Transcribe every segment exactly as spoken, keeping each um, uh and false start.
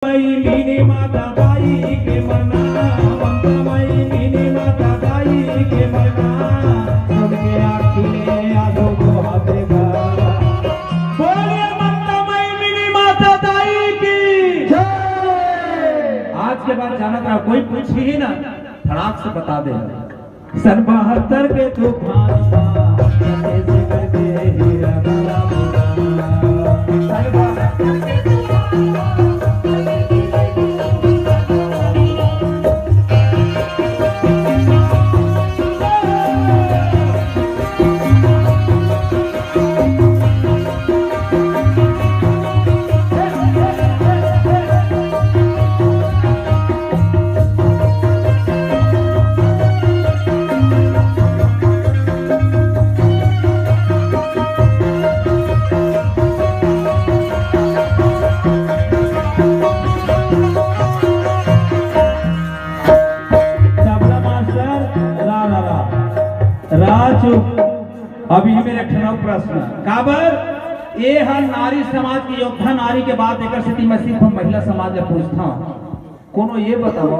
मई mini माता दाई के मना, ममता मई मिनी माता दाई के मना, सुन के आँखी ले आंसू बहाते बा। बोलिए ममता मई मिनी माता दाई की जय। आज के बाद जानत रहा, कोई पूछही ना, फटाक से बता दे। सन बहत्तर के तूफान बा, छत्तीसगढ़ के हीरा गंगा बा। सन बहत्तर के तूफान बा, तबला मास्टर, रा, रा, रा। रा चुप। अब ये मेरे ठनव प्रश्न। काबर? ये हर नारी समाज की योद्धा नारी के बात, एकर सेती मैं सिर्फ महिला समाज ले पूछता हूँ। कोनो ये बताओ,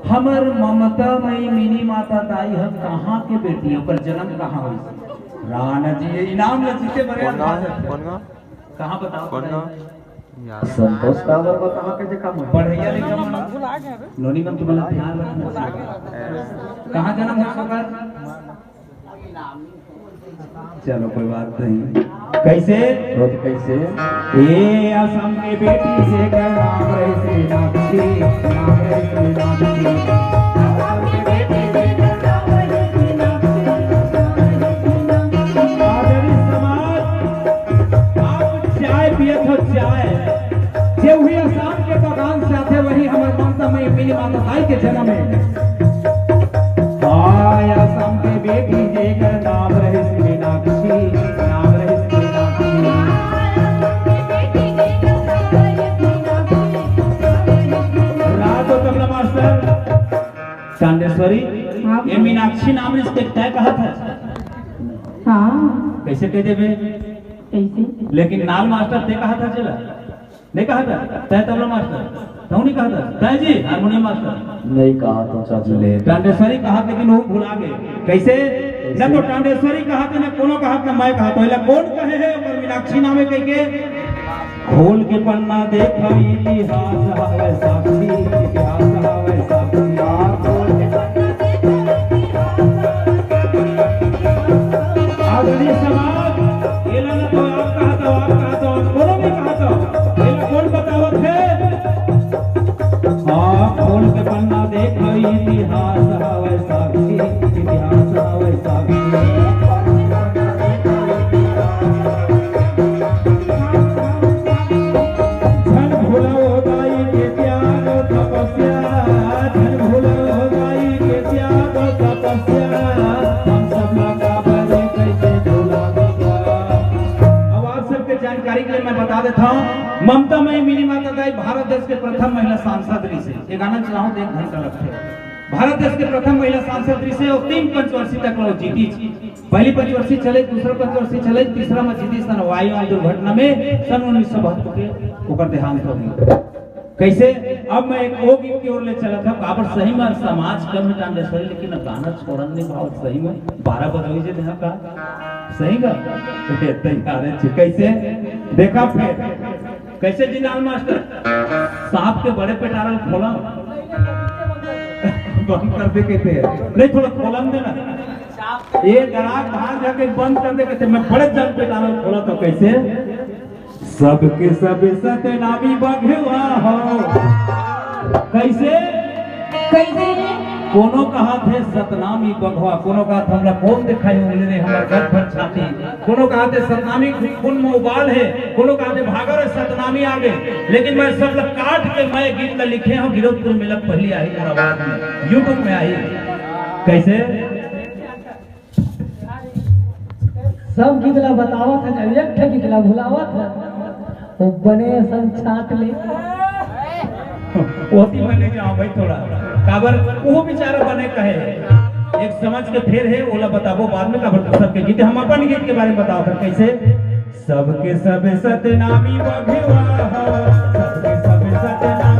हमर ममता मई मिनी माता दाई ह कहाँ के बेटी, ओकर जन्म कहाँ होइस? राणा जी, ये इनाम ल जीते बरे कौन गाँव है? कौन गाँव? कहाँ बताओ? कौन गाँव? यार। संतोष काबर बा, कहाँ के जगह में? बढ़िया लिखा मन। नोनी मन तुम्हारा ध्यान रखना। कहाँ जन्म है ओकर? चलो, कोई बात नहीं। कैसे? तो कैसे? ए असम के बेटी जेकर नाम रहिस मीनाक्षी, नाम रहिस मीनाक्षी। आदरणीय समाज, आप चाय पियत हो, चाय। जे हुई आसाम के बगान से आथे, वही हमर ममता मई मिनी माता दाई के जन्म है। हाय, आसाम के बेटी जेकर नाम रहिस मीनाक्षी, नाम रहिस मीनाक्षी। राजो तबला मास्टर, चांदेश्वरी, हाँ। ये मीनाक्षी नाम रहिस, तय कहा था? हाँ। कैसे कह देबे? कैसे? लेकिन नाल मास्टर, तय कहा था चला? नहीं कहा था? तय तबला मास्टर, तू नहीं कहा था? तय जी हारमोनियम मास्टर। नहीं कहा तो चाचा। ले, टांडेश्वरी कहा, लेकिन वो भुला गए। कैसे? कैसे? न तो टांडेश्वरी कहा थे, न कोनो कहा, न मैं कहा तो। एला कौन कहे है? ओकर मीनाक्षी नाम है कह के। खोल के पन्ना देखो, इतिहास हवे साक्षी, इतिहास हवे साक्षी। आदरणीय समाज, एला ना तो आप कहा तो, आप कहा तो, आप कोनो भी कहा तो, एला कौन बतावत है? हाँ, खोल के पन्ना देखो, इतिहास हवे साक्षी, इतिहास हवे साक्षी। झन भूलव दाई के त्याग तपस्या, झन भूलव दाई के त्याग तपस्या, हम सब ला काबर कइसे भुला देबा। अब आप सबके जानकारी के लिए मैं बता देता हूँ, ममता मई मिनी माता दाई भारत देश के प्रथम महिला सांसद रहिसे। ये गाना चलाओ तो एक घंटा लगथे। भारत देश के प्रथम महिला सांसद रहिसे और तीन पंचवर्षी तक वो जीती। पहली पंचवर्षी चले, दूसरा पंचवर्षी चले, तीसरा में जीती सन वायुयान दुर्घटना में सन उन्नीस सौ बहत्तर के ओकर देहांत हो गई। कैसे? अब मैं एक और गीत की ओर ले चला था, काबर सही में समाज कम मिटान दे सही, लेकिन अब गाना छोड़न नहीं भाव सही में बारह बजे हुई जे देहा का सही का। तैयार है जी। कैसे? देखा फिर कैसे जी नाल मास्टर? सांप के बड़े पेटारल खोला बंद कर दे कहते हैं। नहीं, थोड़ा खोलन देना। ये ग्राहक बाहर जाके बंद कर दे कहते, मैं बड़े जन पेटारल खोला तो कैसे? सबके सब सतनामी बघवा हो। कैसे? कैसे? कोनो कहा थे सतनामी बघवा, कोनो कहा थे हमला कौन दिखाई उंगली रे हमर गट भर छाती, कोनो कहा थे सतनामी खून में उबाल है, कोनो कहा थे भागो रे सतनामी आगे। लेकिन मैं सब ला काट के मैं गीत ला लिखे हूँ, गिरौदपुर में लग पहली आई मोर आवाज में, YouTube में आई। कैसे? सब गीत ला बतावत है, जब एक ठे गीत ला भुलावत है, वो बने सन छाट ले। ओती बने जाओ भाई थोड़ा, काबर वो बेचारा बने कहे। एक समझ के फेर है, ओला बताबो बाद में, काबर तो सबके गीत, हम अपन गीत के बारे में बतावत है। कैसे? सबके सब सतनामी बघवा हो, सबके सब सतनामी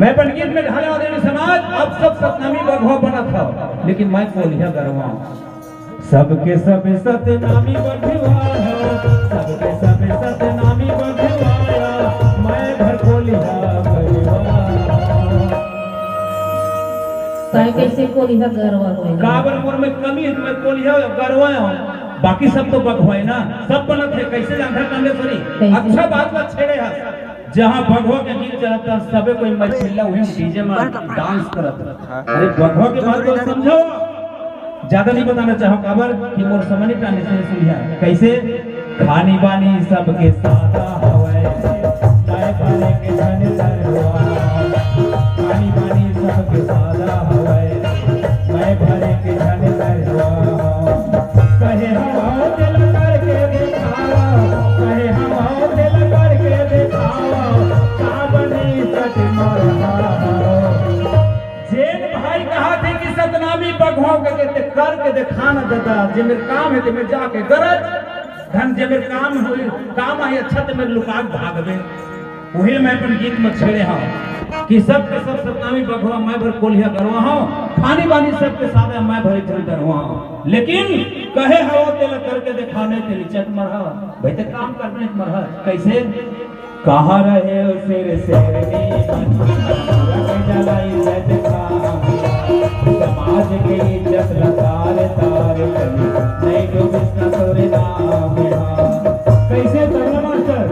अपन गीत में ढाले आदरणीय समाज, आप सब सतनामी बघवा बनत हो, लेकिन मैं कोलिहा गरवा हूँ। सबके सब सतनामी बघवा हो, सबके सब सतनामी बघवा हो, मैं भर कोलिहा गरवा। तय कैसे कोलिहा गरवा होए? काबर मोर में कमी है, मैं कोलिहा गरवा हूँ, बाकी सब तो बघवा है ना, सब बनत है। कैसे जानता कामेश्वरी? कैसे? अच्छा बात ला छेड़े है। जहाँ भगवा के गीत चलता, सबे कोई मछली उही डीजे में डांस करत। अरे, भगवा के बात तो समझो। ज्यादा नहीं बताना चाहो, काबर कि मोर समझ नहीं टाने से सुनिया। कैसे? खानी बानी सबके सादा हवै, मैं भले के धन दरवा। खानी बानी सबके सादा हवै, मैं भले के धन दरवा। कहे हम आओ दिल करके दिखावा, कहे हम आओ दिल करके दिखावा, का बनी सच मरहा हो। जेन भाई कहा थे कि सतनामी बघवा के, के ते करके दिखा न दादा, जे मेरे काम है ते मैं जाके गरज, धन जे मेरे काम हो, काम आए अच्छा ते मेरे लुका के भागबे। उहे मैं अपन गीत में छेड़े हूँ कि सबके सब सतनामी बघवा, मैं भर कोलिहा गरवा हूँ, खानी बानी सबके सादा, मैं भर एक झन दरवा हूँ। लेकिन कहे हवा तेला करके दिखाने तेरी चट मरहा, भाई ते काम करने मरहा। कैसे? कहाँ रहे हो शेर शेरनी मन, रंग जलाई जज का, समाज के इज्जत लतार तार करी, नहीं डूबिस न तोरे नाम यहाँ। कैसे करना मास्टर?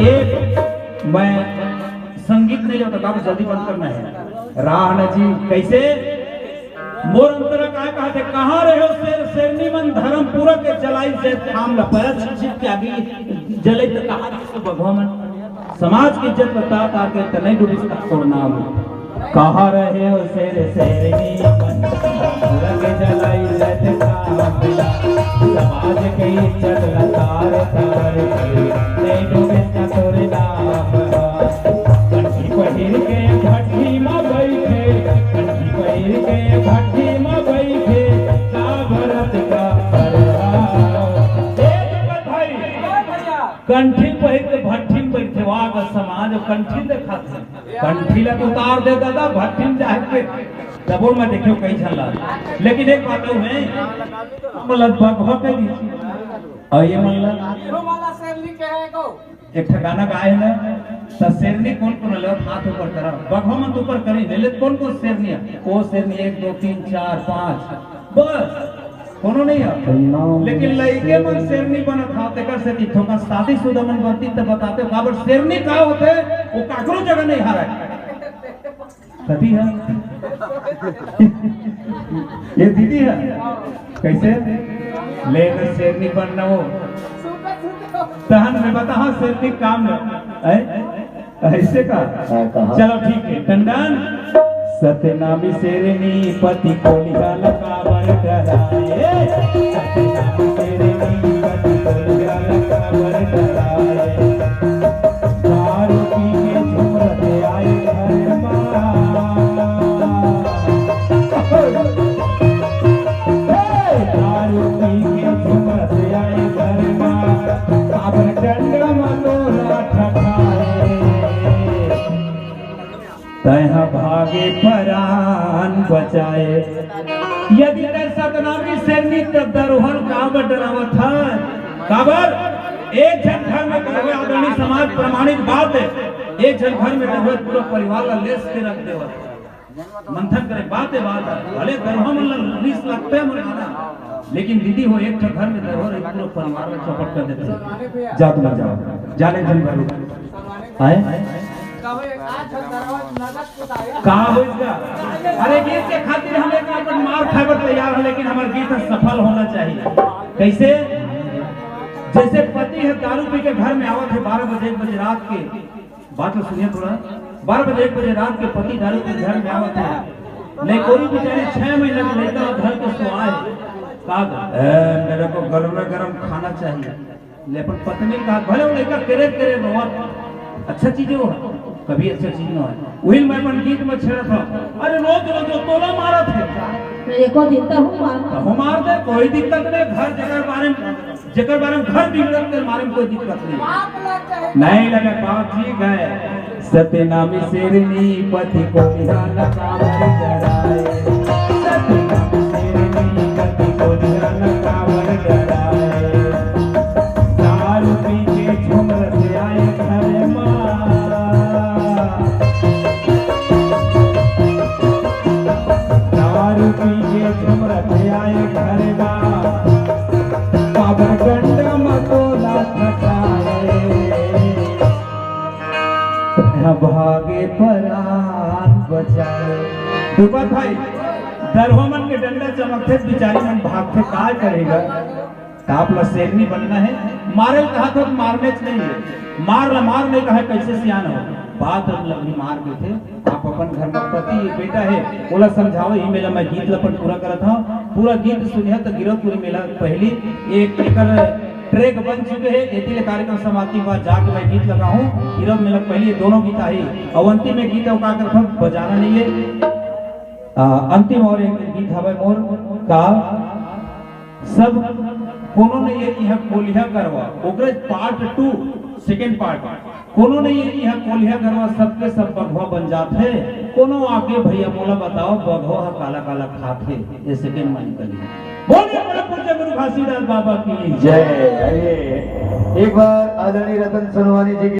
एक मैं संगीत नहीं जाता, काफी जल्दी बंद करना है। राहन जी, कैसे? मोर अंतरा काय कहा थे, कहाँ रहे हो शेर शेरनी मन, धर्मपुरा के जलाई जे थाम ला, पैर छिप छिप के आगे जले तो कहा थे तो भगवा मन। समाज की इज्जत बता ताके तने डूबिस का तोर नाम। कहाँ रहे हो शेर शेरनी मन, रंग जलाई जत का मिला। समाज के इज्जत लतार तार के, नहीं डूबे न तोरे नाम। कंठी पहिर के भट्ठी में बैठे, कंठी पहिर के भट्ठी में बैठे, का भरत का परवाह। ए जगत भाई, कंठी पहिर के भट्ठी में बैठे, वाह का समाज और कंठी दिखाते। कंठी ला तो उतार दे दादा, भट्ठी में जाके। तबो मैं देखियो कई झन ला। लेकिन एक बात तो है, मतलब बघवा के दी। और ये मतलब हीरो वाला शेरनी के है को। एक ठा गाना गाए है ना, तो शेरनी कौन कौन ले हाथ ऊपर करा, बघवा मन तो ऊपर करी, ले ले कौन कौन शेरनी है? वो शेरनी एक, दो, तीन, चार, पाँच, बस कोनो नहीं है। लेकिन लइके मन शेरनी बनत हा, तेकर से थोका शादीशुदा मन बनती त बताते, काबर शेरनी का होते, वो काकरो जगह नहीं हारे। कती है? ये दीदी है। कैसे? ले न शेरनी बनना हो। तहन में बता, हाँ, शेरनी काम है। ऐसे का? हाँ, कहा। चलो ठीक है, टंडन। सतनामी शेरनी पति कोलिहा लकाबर डराए। सतनामी शेरनी पति कोलिहा लकाबर डराए। दारू पी के झूमत आए घर मा। हे, दारू पी के झूमत आए घर मा। काबर डंडा मा तोला ठठाए। तैहा भागे परान बचाए। यदि तै सतनामी शेरनी त दरोहर काबर डरावत है? काबर? एक झन घर में डरवे, आदरणीय समाज, प्रमाणित बात है। एक झन घर में डरवे, पूरा परिवार ला लेस के रख देवत। मंथन करे, बात है, बात है। भले दरोहर मन ला रीस लगते मन आना, लेकिन दीदी हो, एक ठो घर में दरोहर, एक पूरा परिवार ला चौपट कर देते। जा तुम जाओ, जाने झन घर आए। का होइस गा? अरे, गीत के खातिर हम एक अपन मार खाए बर तैयार है, लेकिन हमार गीत सफल होना चाहिए। कैसे? जैसे पति है, दारू पी के घर में आवत है बारह बजे, एक बजे रात के, बात तो सुनिए थोड़ा, बारह बजे, एक बजे रात के पति दारू पी के घर में आवत है, नहीं कोई बेचारी छह महीना के लड़का घर को सोआ है, कहा, "ए, मेरे को गर्मा गर्म खाना चाहिए।" ले अपन पत्नी का, भले वो लड़का करे करे रोवत, अच्छा चीज हो, कभी अच्छा चीज ना हो। वही मैं अपन गीत में छेड़त हूँ, अरे रोज रोज वो तोला मारत है। तो एको दिन तो हूँ मार। तो हूँ मार दे, कोई दिक्कत नहीं, घर जगह बारे में जेकर बारे में घर बिगड़त, तेकर बारे में कोई दिक्कत नहीं। बाप ना चाहे। नहीं लगे बाप जी गए। सत्यनामी शेरनी पति को निहाल काबर डराए। सत्यनामी शेरनी पति को निहाल काबर डराए। दारू पी के झुमरत आए घर मा। दारू पी के झुमरत आए घर मा। काबर डंडा म तोला खटाए। भागे परान बचाए। दुबत भाई, दरहो मन के डंडा चमकथे, बिचारी मन भागथे, काय करेगा? त आप ला शेरनी बनना हे। मारे ल कहा था तो मारने च नहीं है, मार ला मार नहीं कहा, कैसे सियान हो? बात अब लगी मार के थे। आप अपन घर में पति बेटा है, ओला समझाओ। ये मेला मैं गीत ला अपन पूरा करत हूँ। पूरा गीत सुनिया तो गिरौदपुरी मेला पहली एक एकर ट्रैक बन चुके हैं। एती ले कार्यक्रम समाप्ति के बाद जाके मैं गीत लगाऊं। गिरौद मेला पहली ये दोनों गीत आई, और अंतिम एक गीत है, वो का करत हूँ, बजाना नहीं है। आ, अंतिम और एक गीत हवे मोर का, सब कोनो नइ ये इहाँ कोलिहा गरवा, ओकरे पार्ट टू, सेकंड पार्ट। कोनो नइ ये इहाँ कोलिहा गरवा, सबके सब बघवा बन जात हे। कोनो आके भैया मोला बताओ, बघवा ह काला काला खात हे? ये सेकंड में निकली। बोलिए बड़े पूज्य गुरु घासीदास बाबा की जय। आइए, एक बार आदरणीय रतन सोनवानी जी की